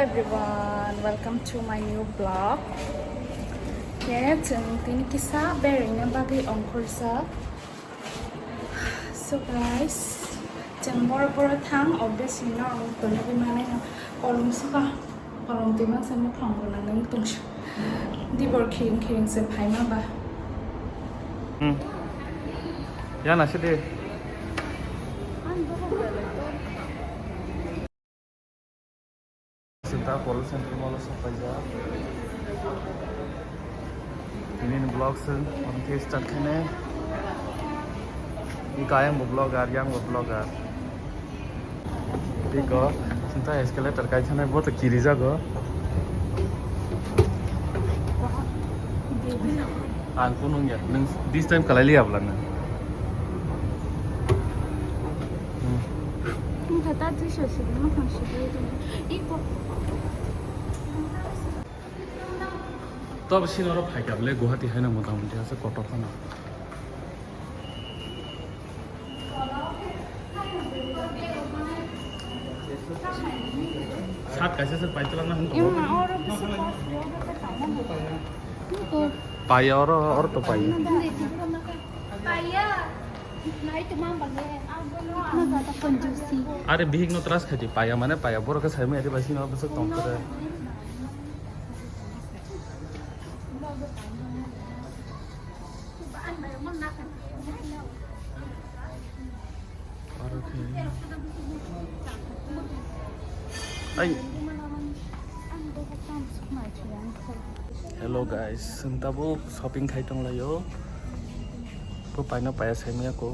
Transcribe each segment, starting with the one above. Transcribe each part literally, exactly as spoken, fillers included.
Everyone, welcome to my new vlog. Khe chwng tini kisa beraina bagwi ongkhorjak. So guys, chwng boro boro thang, obviously norok tonwi manai no kolom suka, kolom twi masa no thang bo nang tong. Dibor khiring khiring se phaima ba. Hmm. Ya na sidi. Sinta Polo Central Mall o sopaijak. Tini ni vlog se on ke start khainai. Iko ayang bo vlogger, yang bo vlogger. Iko sinta escalator kai thanai bo to kiri jago. Ang kunu ya, nung this time kalai liya bla nung. Hmm. Wngkha ta twi sasidi, mwkhang sidi, iko. Tobo sini oro phaikha bwle Guwahati haino motamuti ase kotor phano. Sat kaisa se paitwlangna hwn tongo. Ima oro bisi cost, oro khe paina. Paya oro, oro to paya. Paya. Nai to mang bang ye. Ano jata conjusi. Are bihik no trust khaiti paya mane paya borok khe saimaya ri bai sini bwswk tong khe. Aro khe. Ai. Hello guys, chwng tabuk shopping khai tonglaio. Bo paino paya saimaya ko.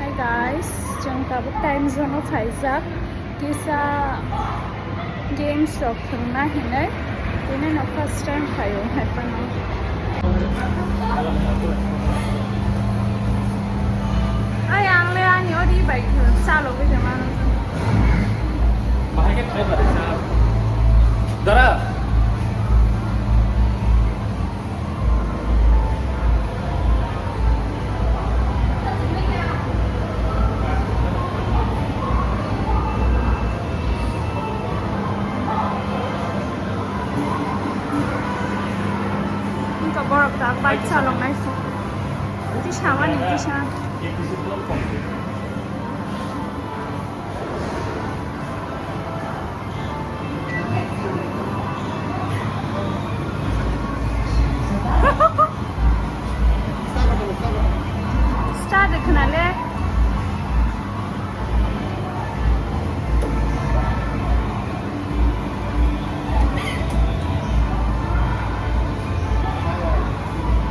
Hi guys, chwng tabuk time zone o phaijak, kisa games rok thwngna hinwi, tini no first time phaio hai phano. Ai ang le ani ori bai chalogwi tongmano. Bahai khe khai bari sa. Dara. Wngkha borok tak bike chaloknai phano. Tisa mani tisa. Start khna le.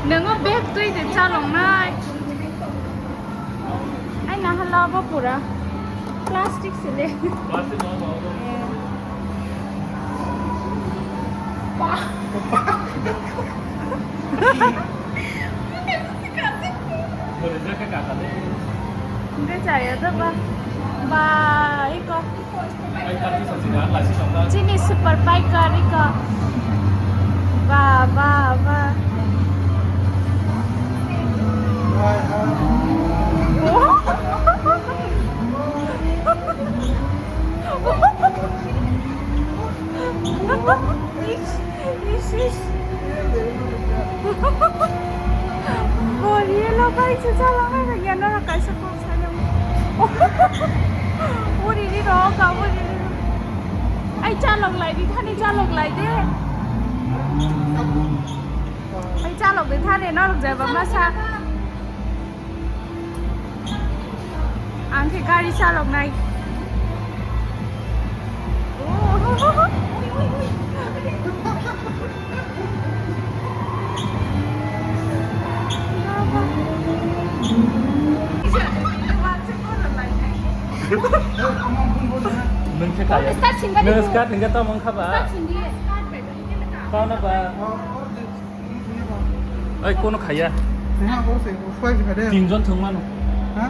Nongo bag twi de chalongnai. Ai nahala bo pura plastic sile. Plastic no, no, no. Eh. Ba. Boleh jaga kata deh. Enggak saya tuh ba. Ba, iko. Chini super bike gari ka. Ba, ba, ba. Ish, ish, ish. Borielo kaisa chalangwi rwngya norok kaisa kok sanwi. Uri ri rok, abo ri ri rok. Ai chalok lai di thani, chalok lai de. Ai chalok de thani norok jeba masa. Ang khe gari chaloknai. Nwng khe kaya. Start singba nwng ni. Start hingkha tamo wngkha ba? Start hingdi. Start bai. Kau na ba? Oi, kono khaya. Tinjon thwng mano. Ha?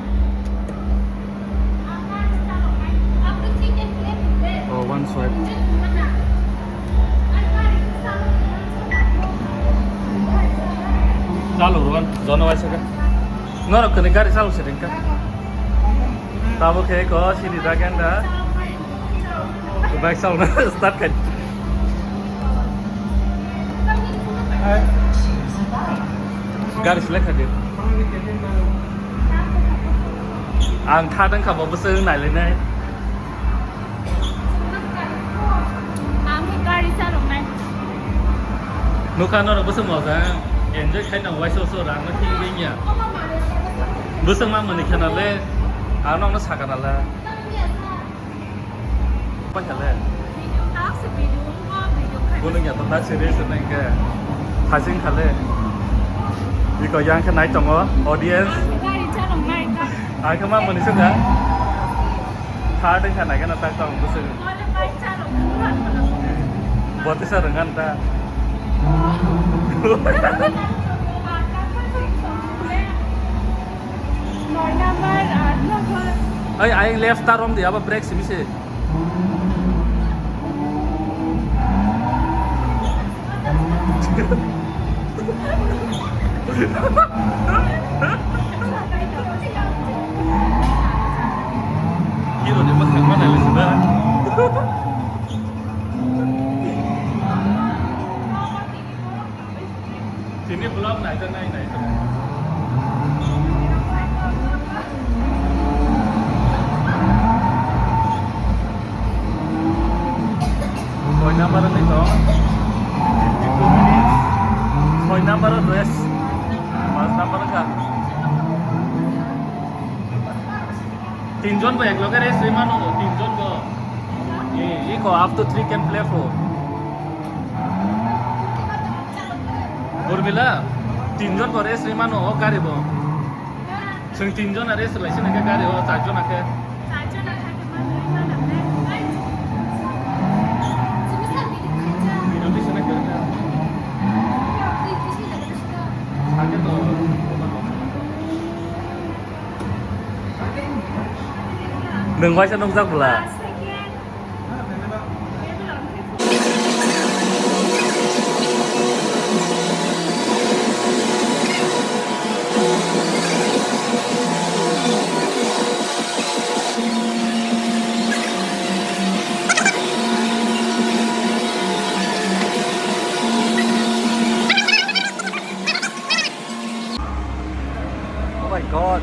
Chalo ruan, jono waisa ka. Norok kene gari chalo se ringka. Tabo khe ko sini da ganda. Bike chalo na start khai. Gari select khai. Ang tha tang kha bo bwswk nai le nai. Ang khe gari chaloknai. Nukha norok bwswk moja, enjoy khaina waisa so rang no thik ring ya. Bwswk ma mani khana le, ang nokno sakana la. Paikha le. Video tak se video wngkha, video khai. Bo nung ya to tak se re se nang khe. Thasing kha le. Iko yang khe nai tongo audience. Ang khe gari chaloknai ta. Ang khe ma mani se da. Third wngkha nai gana tak tong bwswk. Bole bike chalok wngkha. Botisa rwngan ta. Noi number, aat number. Ai, ai left ta rom di, aba brake simi se. Hero ni bwkhak ma nailai sida. Tini vlog naijak nai nai. Soi number ni to. Soi number rest. Pas number ka. Tinjon bo ekloge rest ri mano, tinjon bo. E, iko up to three can play for. Urmila, tinjon bo rest ri mano o gari bo. Chwng tinjon a rest lai sini ke gari o charjon a ke. Video di sini ke. Ake to. Nwng waisa nukjak bwla. Oh my God.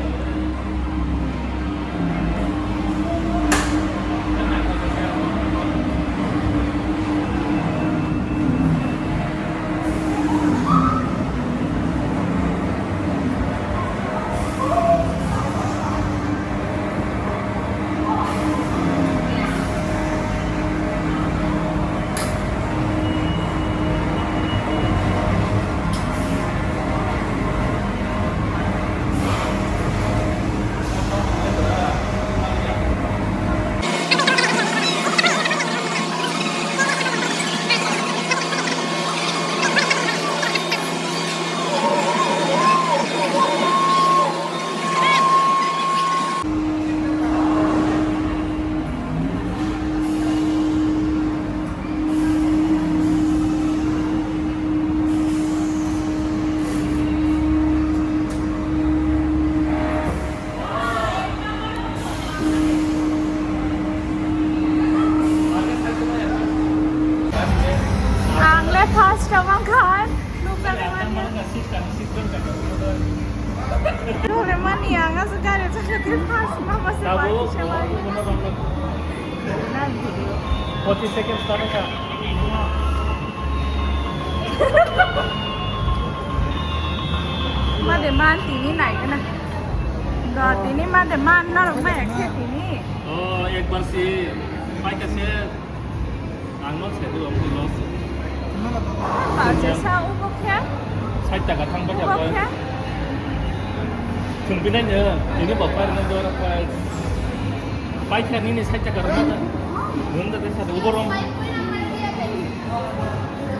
Ang le first tongmang khan. Nukjagwi mani. Nukjagwi mani, ang aswk gari o chakha khe first mama se. Tabo, party se mani. Pochis second start ka. Made man tini nai gana. Do tini made man norok maya khe tini. Oh, ek bar si, pai ka se. Ang no se do, ang no se. Ba je sa ubo khe? Sait taka thang pai ubo khe? Thung pinai no, ini bapak ini dua ratus. Pai khe nini sait taka rana. Nung da desa do ubo rom.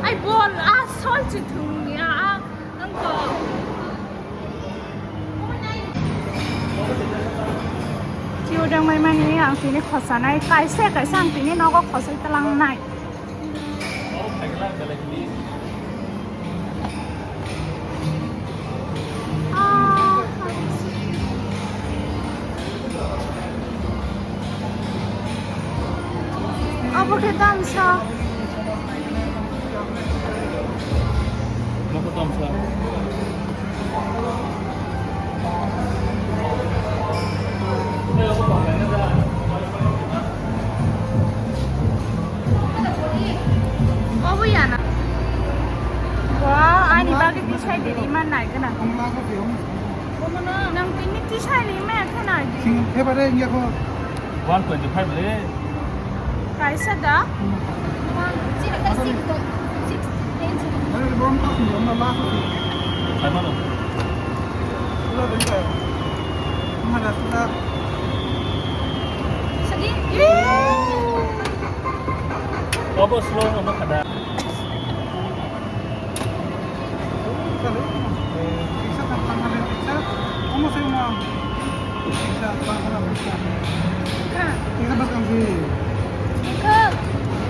Ai bol, ah, sol chi thung ya, ah, ang ko. Tio dang mai mani ang tini khosanai, kaisa kaisa ang tini nogo khosoi talangnai. Ah. Abo khe tamsa. Mokho tamsa. Obo yana. Wow, ani bagwi tisai dini man nai gana. Nang tini tisai ni me khana di. Sing, kheba re, india ko. One twenty-five le. Kaisa da? Six, six, six, eight. Are, bom tak sih, bom lah sih. Sama lo. Sudah dengar. Mana sudah? Sedih. Obo slow, obo kada.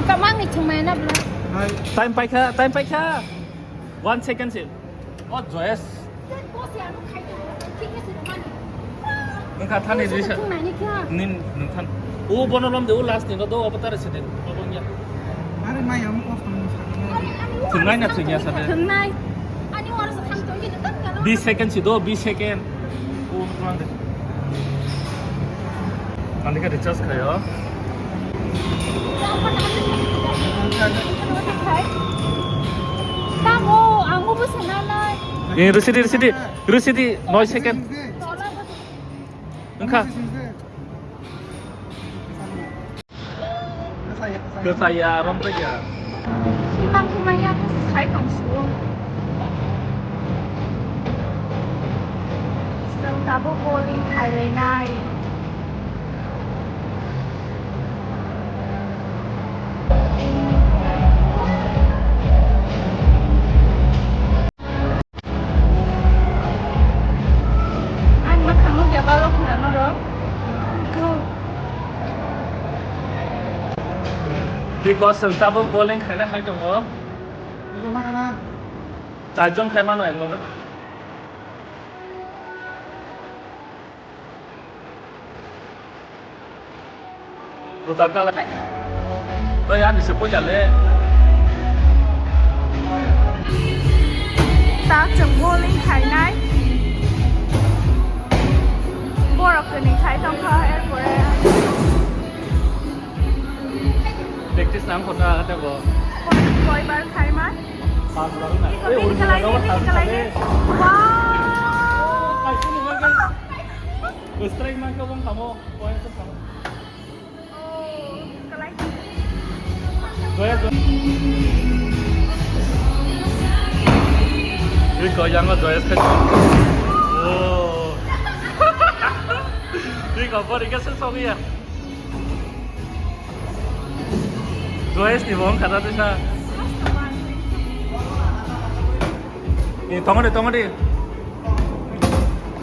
Tamang ni chumai na bla. Time paikha, time paikha. One second se. Oh, Joyce. Wngkha thani risa. Nin nungkhan. O bono lom de, o last ni do, obo tare sidi. Obo nya. Are mai am kosto ni sa. Thwngnai na thwngya sa de. Thwngnai. Ani oro sa thang tong ni tang kalo. Bis second si do, bis second. O nungkhan de. Ani ka recharge khayo. Tamo, ang ubo sananai. Ni rusidi, rusidi. Rusidi, noi second. Wngkha. Kwchaya, romtaiya. Simang kumaya, sai tong suo. Tabuk bowling khailai nai. Ani mwkhang nukya balok khna norok. Because chwng tabuk bowling khaina hai tongo. Char jon khai mano ekloge. Oi, ani se poja le. Ta chwng bowling khainai. Borok kwnwi khai tongkha, erpore. Practice nang khota tebo. Koi bar khai ma? Pas bar na. Iko Eh, bin original kalai ro ni, bin pas kalai ni. Khale. Wow. Kaisi ni lagi. Strike man ko bang kamo, point ko kamo. Oh, kalai. Joya, Joya. Iko yang Joya khachi. Oh. Iko bori ke se sogi ya. Joyce ni bong khata tisa. Ni tongo de, tongo de.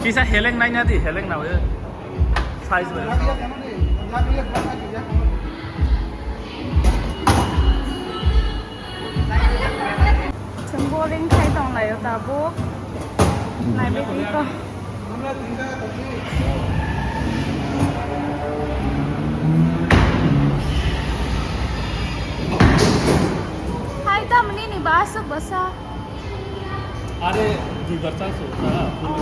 Kisa heleng nai na di, heleng na we. Size le. Chwng bowling khai tong lai o tabuk. Nai bai di ko. Hai, tamni ni ba aswk bwsa. Are duibar chance o, ha. Oh, oh.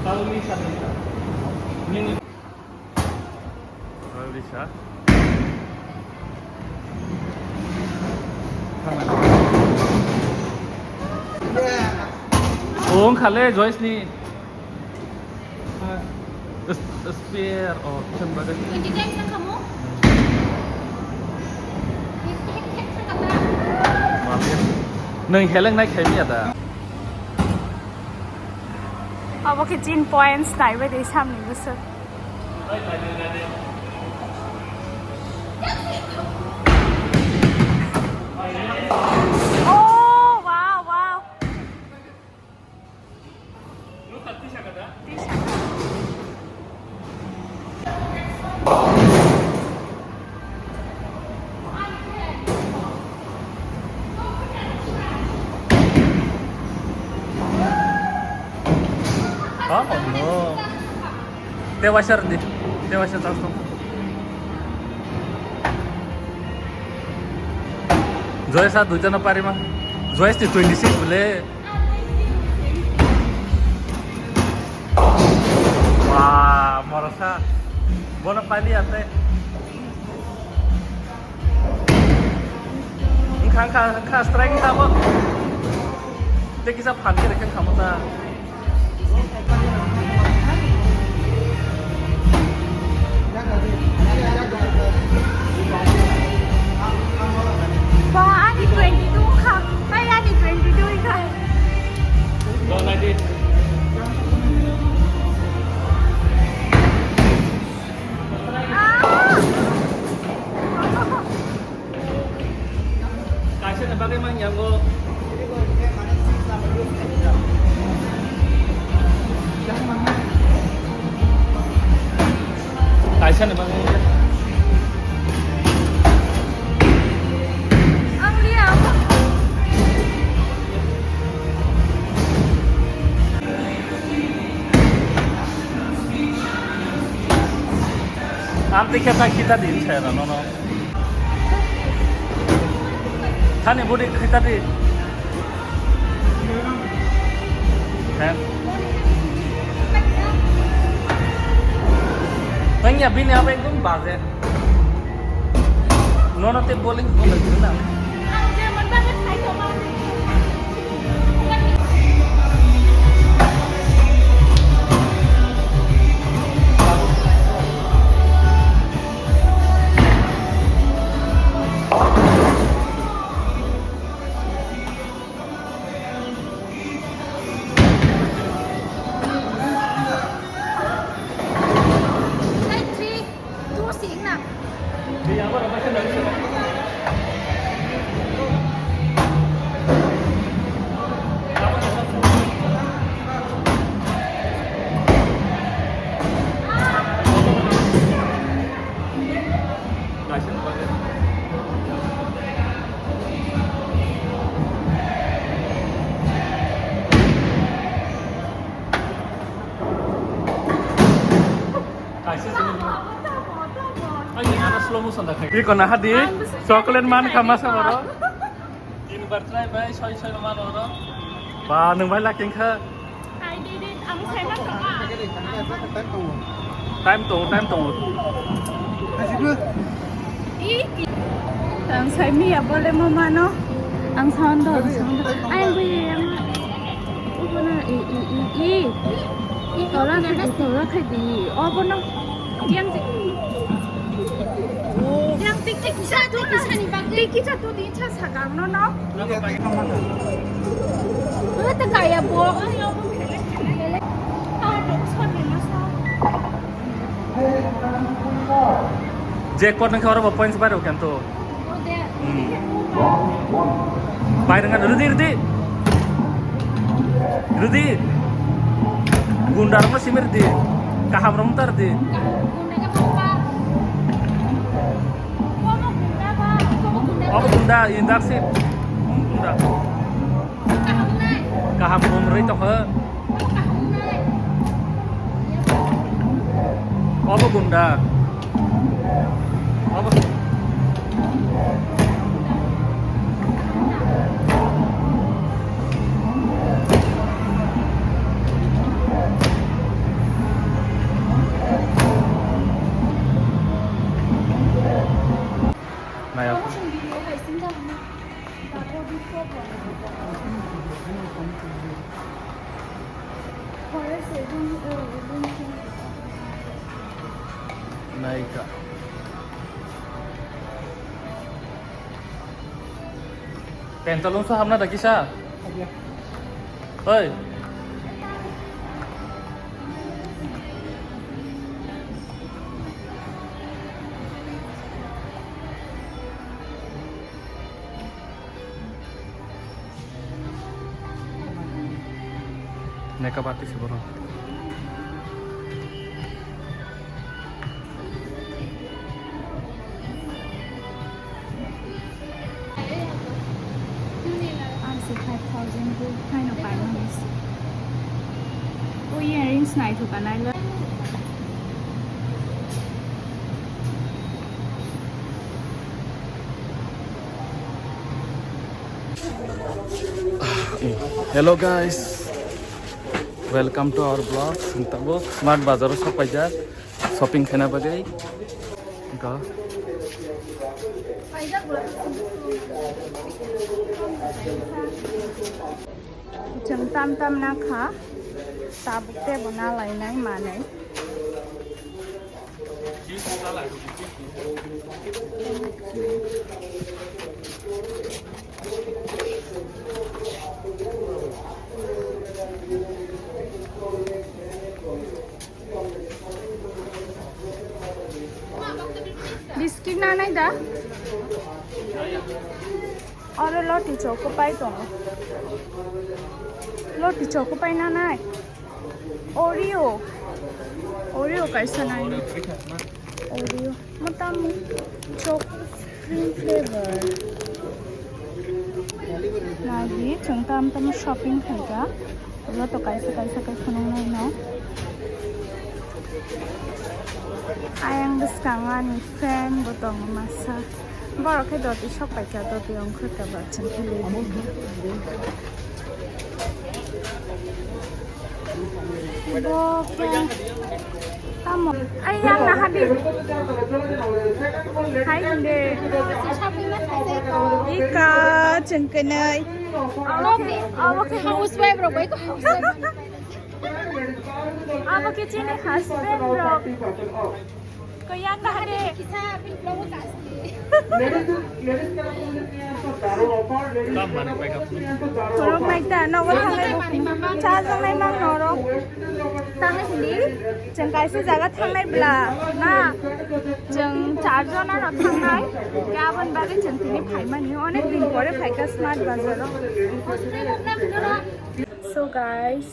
Tao ni sa ni. Ni ni. Risa. Ong khale Joyce ni. Spare o chen bagwi. Twenty times na kamo? Nwng heleng nai khaimya da? Abo khe chin points naibai de samni bwswk. Oh, wow, wow. Oh no. Te waisa rwdi. Te waisa chance tong. Joysa duita no parima. Joyce ni twenty six bole. Wah, morasa. Bono pali ate. Wngkha, wngkha, wngkha, strike wngkha bo. Tei kisa phan khe rwkhe wngkha mo ta. Ba, ani twenty two wngkha. Bai, ani twenty two wngkha. Ah! Kaisa ni bagwi man yango. Kaisa ni bagwi. Ang liya. Ang tikhe ta kita din saya nono. Thani budi khita di. He. Tanya bini apa ekdom baje. Nono te bowling bowling na. Hey, three, two, six na. Kaisa sini. Ani ana slow motion da khai. Iko na hadi chocolate man kha masa boro. Tin bar try bai soi soi man boro. Ba nung bai laking kha. I did it. Ang sai ma tama. Time to, time to. Ang sai mi ya bole mo mano. Ang sound do, ang sound do. Ay, ang buya yang. Ubo na, i, i, i, i. I, tola khai di, tola khai di. Obo no. Yang tik. Yang tik tik kisa tu na. Tik kisa tu di cha sagang no no. Wah, tak kaya bo. Ay, obo. Ah, dong, sorry, masa. Jackpot nang khawra bo points bai rok kan to. Hmm. Bai rang rudi rudi. Rudi. Gunda rok simi rudi. Kaham rok ta rudi. Obo gunda indak sip. Gunda. Kaham bumrwi tongkha. Obo gunda. Obo. Naya. Naika. Pantaloon sa hamna da kisa? Oi. Makeup artist borok. Ang se five thousand ko haino paimani se. O earrings Naithok ka naina. Hello guys, welcome to our vlog. Tabuk Smart Bazar o sok paijak, shopping khaina bagwi. Go. Chwng tam tam na kha, tabuk tei bo na lainai manwi. Biscuit nanai da? Oro loti choco pie tongo. Loti choco pie nanai. Oreo. Oreo kaisa nai. Oreo. Motam choco cream flavor. Nagi, chwng tam tam shopping khaika. Joto kaisa kaisa khe phunuknai no. Ayang bwskango ani friend bo tongo masa. Borok khe doti sok paikha, doti ongkha khe ba chwng khe lei. Bo khe tamo. Ai yang na hadi. Hai hinde. Ika chwng kwnai. Abo khe, abo khe housewife rok bai ko housewife. Abo khe chini husband rok. Kaya kahare. Khorok naita nogo thangai bo. Cha jangnai mang norok. Thangnai sindi. Chwng kaisa jaga thangnai bla na. Chwng char jona rok thangnai. Khe aboni bagwi chwng tini phaimani. Onek din pore phaikha Smart Bazar o. So guys,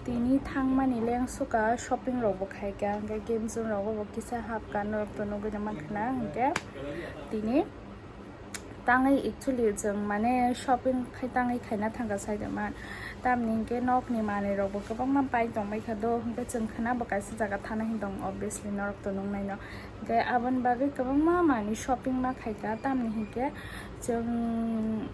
tini thangmani lengsuka shopping rok bo khaika, hwnkhe game zone rogo bo kisa hapka norok to nugwi mankha na, hwnkhe tini tangwi actually chwng mane shopping khai tangwi khaina thangkha saida man, tamni hwnkhe nokni manwi rok bo kwbangma pai tongbaikha do, hwnkhe chwng khwna bo kaisa jaga thana hin tongo, obviously norok to nuknai no, hwnkhe aboni bagwi kwbangma manwi shopping ma khaika, tamni hwnkhe chwng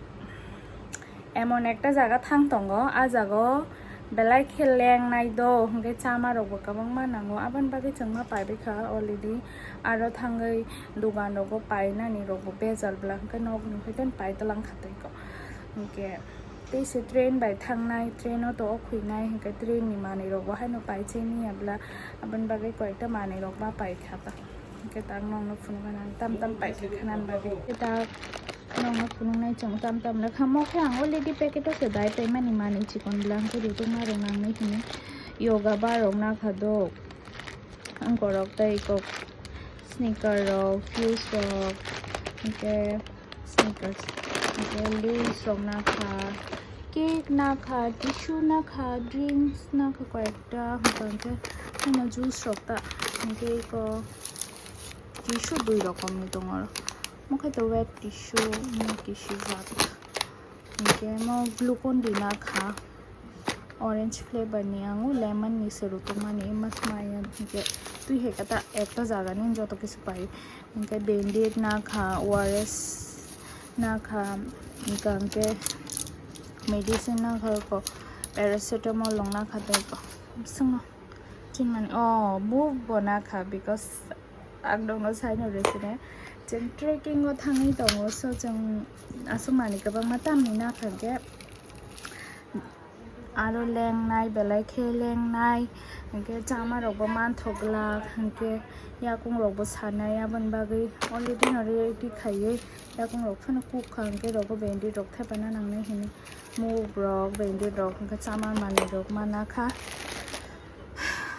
Emon ekta jaga thang tongo, ah jaga o belai khe lengnai do, hwnkhe chama rok bo kwbangma nango, aboni bagwi chwng ma paibaikha already. Aro thangwi dugan rogo painani rok bo bejal bwla, hwnkhe nokni hoiten pai twlang kha tei ko. Hwnkhe tei se train bai thangnai, train o to o khwinai, hwnkhe train ni manwi rok bo haino pai chini ya bwla, aboni bagwi koi ekta manwi rok ma paikha ta. Hwnkhe tak nokno phunukgwi nang tam tam paikha khwnani bagwi. Hwnkhe tak nokno phunuknai chwng tam tam lekha. Omo khe ang already packet o se dai paimani manwi chikon bwla hwnkhe rwtwkma rok nangnai hwnwi. Yoga bar rok nakha do. Angkorok tei kok sneaker rok, shoes rok, hwnkhe sneakers, hwnkhe lace rok nakha, cake nakha, tissue nakha, drinks nakha koi ekta, hwnkhe haino juice rok ta, hwnkhe eko tissue dui rokomni tongo oro. Omo khe to wet tissue, omo tissue jak. Hwnkhe omo Glucon-D nakha, orange flavor ni, ang o lemon ni se rwtwkmani, ma sumaya hwnkhe twi hai khe ta ekta jaga ni joto khe se pai. Hwnkhe Bandit nakha, O R S nakha, hwnkhe medicine nakha ko, paracetamol rok nakha tei ko. Bisingno chinmani, oh, bo bo nakha, because ang nokno saino rw sini. Chwng trekking o thangwi tongo, so chwng aswk manwi kwbangma tamni nakha khe aro lengnai, belai khe lengnai, hwnkhe chama rokbo manthok glak, hwnkhe yakung rokbo sanai, aboni bagwi already no ready khaiwi yakung rok phano kuk kha, hwnkhe rogo Bandit rok thepana nangnai hwnwi move rok, Bandit rok, hwnkhe chama manwi rok ma nakha.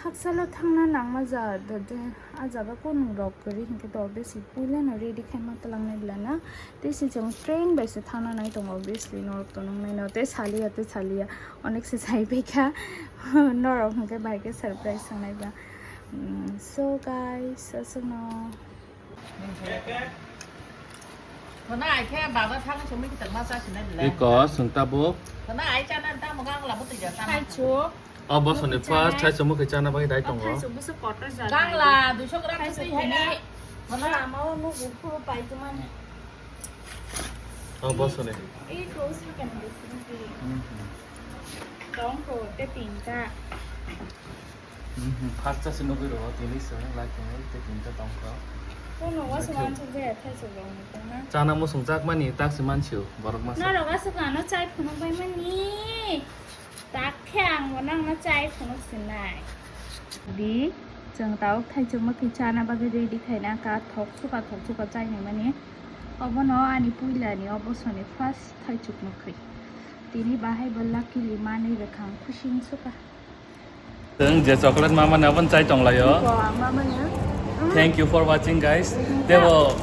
Hakchalo thangna nangma ja, de, de, a jaga kunu rok kwrwi hwnkhe to obviously puila no ready khaima twlangnai bwla na. Tei se chwng train bai se thangna nai tongo, obviously norok to nuknai no tei saliya tei saliya onek se sai paikha. Norok hwnkhe bai khe surprise sangnai ba. Mm, so guys, aswkno. Khwna ai khe baba thang sumi kitan ma cha sinai bwla. Iko, swng tabuk. Khwna ai chana ta mo gang la bwtwi ja ta. Hai chu. O bosoni first thaichuk mwkhwi chana bagwi dai tongo. Thaichuk bwswk kotor jat. Gangla duiso gram twi hai na. Bono lama o nuk buk phuru pai tumani. O bosoni. Ei ko sakani bwswk. Tong ko te tinta. First chasi nugwi rw tini se lai tongwi te tinta tongkha. Kono wasu wansuk jaya thaichuk rok ni tongna. Chana musung chakmani taksi mansio borok masa. Norok aswk ano chai phunuk bai mani. Tak khe ang bo nangno chai phunuk sinai. Di, chwng tabuk thaichuk mwkhwi chana bagwi ready khaina ka thok suka thok suka chainai mani. Obono ani puilani o bosoni first thaichuk mwkhwi. Tini bahai bo luckily manwi rwkha ang khusing suka. Chwng je chocolate mama ni aboni chai tonglaio. Ko ang mama ni. Thank you for watching, guys. Tebo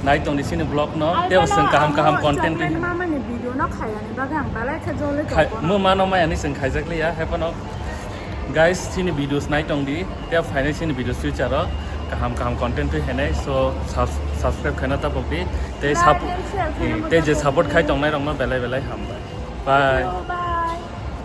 nai tongdi sini vlog no. Tebo chwng kaham kaham content twi. Mama ni video no khaiyani bagwi ang balai khe jole Khai, mo mano maya ni chwng khaijak liya, hepano. Guys, sini videos nai tongdi. Tebo phainai sini videos future o kaham kaham content twi henai. So subs- subscribe khaina tapok di. Tei support, tei je support khai tongnai rokno belai belai hambai. Bye.